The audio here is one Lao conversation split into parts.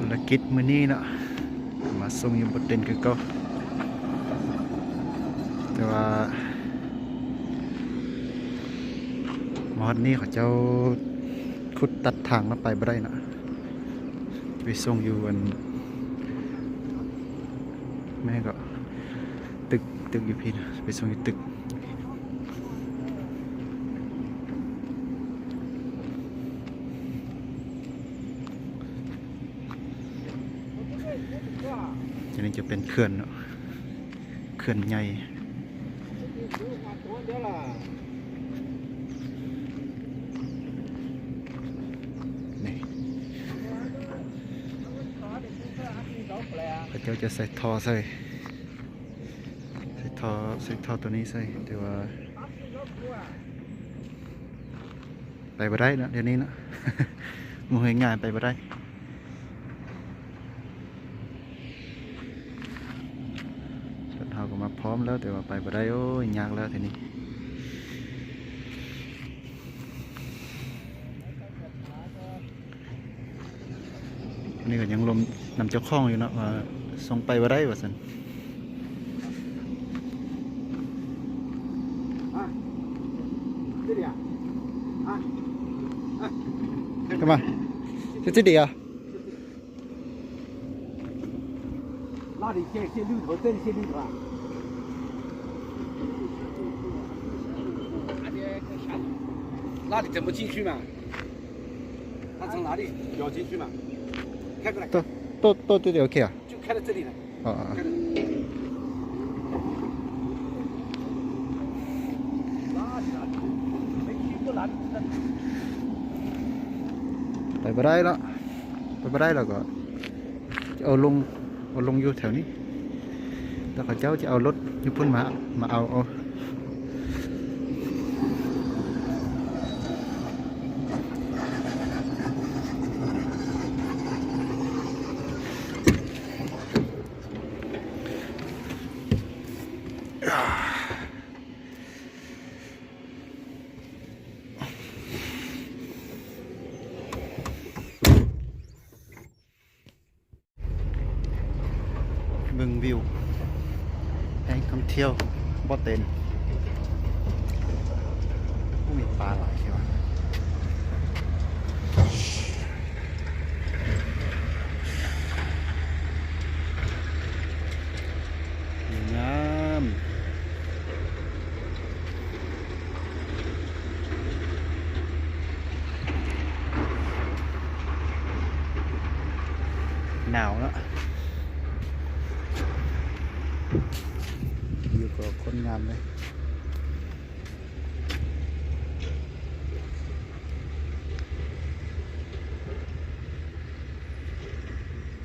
ພາລະກິດມື້ນີ້ເນາະ ມາສົ່ງຢູ່ບໍ່ເຕັນຄືເກົ່າ ແຕ່ວ່າມາຮອດນີ້ເຂົາເຈົ້າຂຸດຕັດທາງແລ້ວໄປບໍ່ໄດ້ເນາະ ໄປສົ່ງຢູ່ອັນ ແມ່ນກໍຕຶກ ຕຶກຢູ່ພີ້ນະ ໄປສົ່ງຢູ່ຕຶກ. ອັນນີ້ຈະເປັນເຂື່ອນເນາະ ເຂື່ອນໃຫຍ່ ນີ້ ເຂົາເຈົ້າຈະໃສ່ທໍ່ໃສ່ ໃສ່ທໍ່ ໃສ່ທໍ່ໂຕນີ້ໃສ່ ແຕ່ວ່າ ໄປບໍ່ໄດ້ເນາະ ດຽວນີ້ເນາະ ບໍ່ໃຫ້ງ່າຍໄປບໍ່ໄດ້ ລົດເຮົາກໍມາພ້ອມແລ້ວ ແຕ່ວ່າໄປບໍ່ໄດ້ ໂອ້ຍ ຍາກແລ້ວທີນີ້ ອັນນີ້ກໍຍັງລົມນຳເຈົ້າຂອງຢູ່ເນາະ ວ່າສົ່ງໄປບໍ່ໄດ້ວ່າຊັ້ນ. 干嘛？就这里啊。那里先，先绿头，这里先绿头啊。那里怎么进去嘛？他从哪里要进去嘛？开过来。到，到，到这里OK啊？就开到这里了。 ໄປບໍ່ໄດ້ລະ ໄປບໍ່ໄດ້ລະກໍຈະເອົາລົງ ເອົາລົງຢູ່ແຖວນີ້ ແລ້ວເຂົາເຈົ້າຈະເອົາລົດຢູ່ພຸ້ນມາ ມາເອົາ ເອົາ. ເບິ່ງວິວແຫຼ່ງທ່ອງທ່ຽວບໍ່ເຕັນ ໂອ້ ມີປາຫຼາຍແທ້ວ່າ. ງາມ ໜາວເນາະ ຢູ່ກໍຄົນງາມເລີຍ.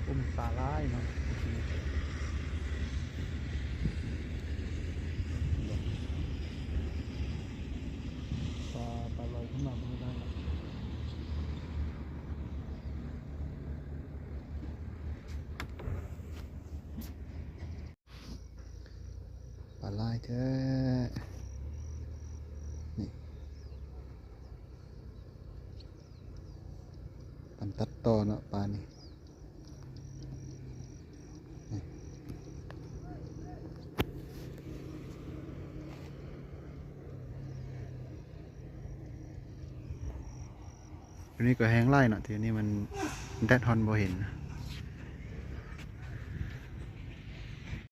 ໂອ້ ມີປາຫຼາຍເນາະ ປາ ປາລອຍຂຶ້ນມາບໍ່ໄດ້ລະ. ປາຫຼາຍແທ້ ນີ້ ປານຕັດຕໍ່ເນາະ ປານີ້ ນີ້ ອັນນີ້ກໍແຮງຫຼາຍເນາະ ທີ່ນີ້ມັນແດດຮ້ອນບໍ່ເຫັນ.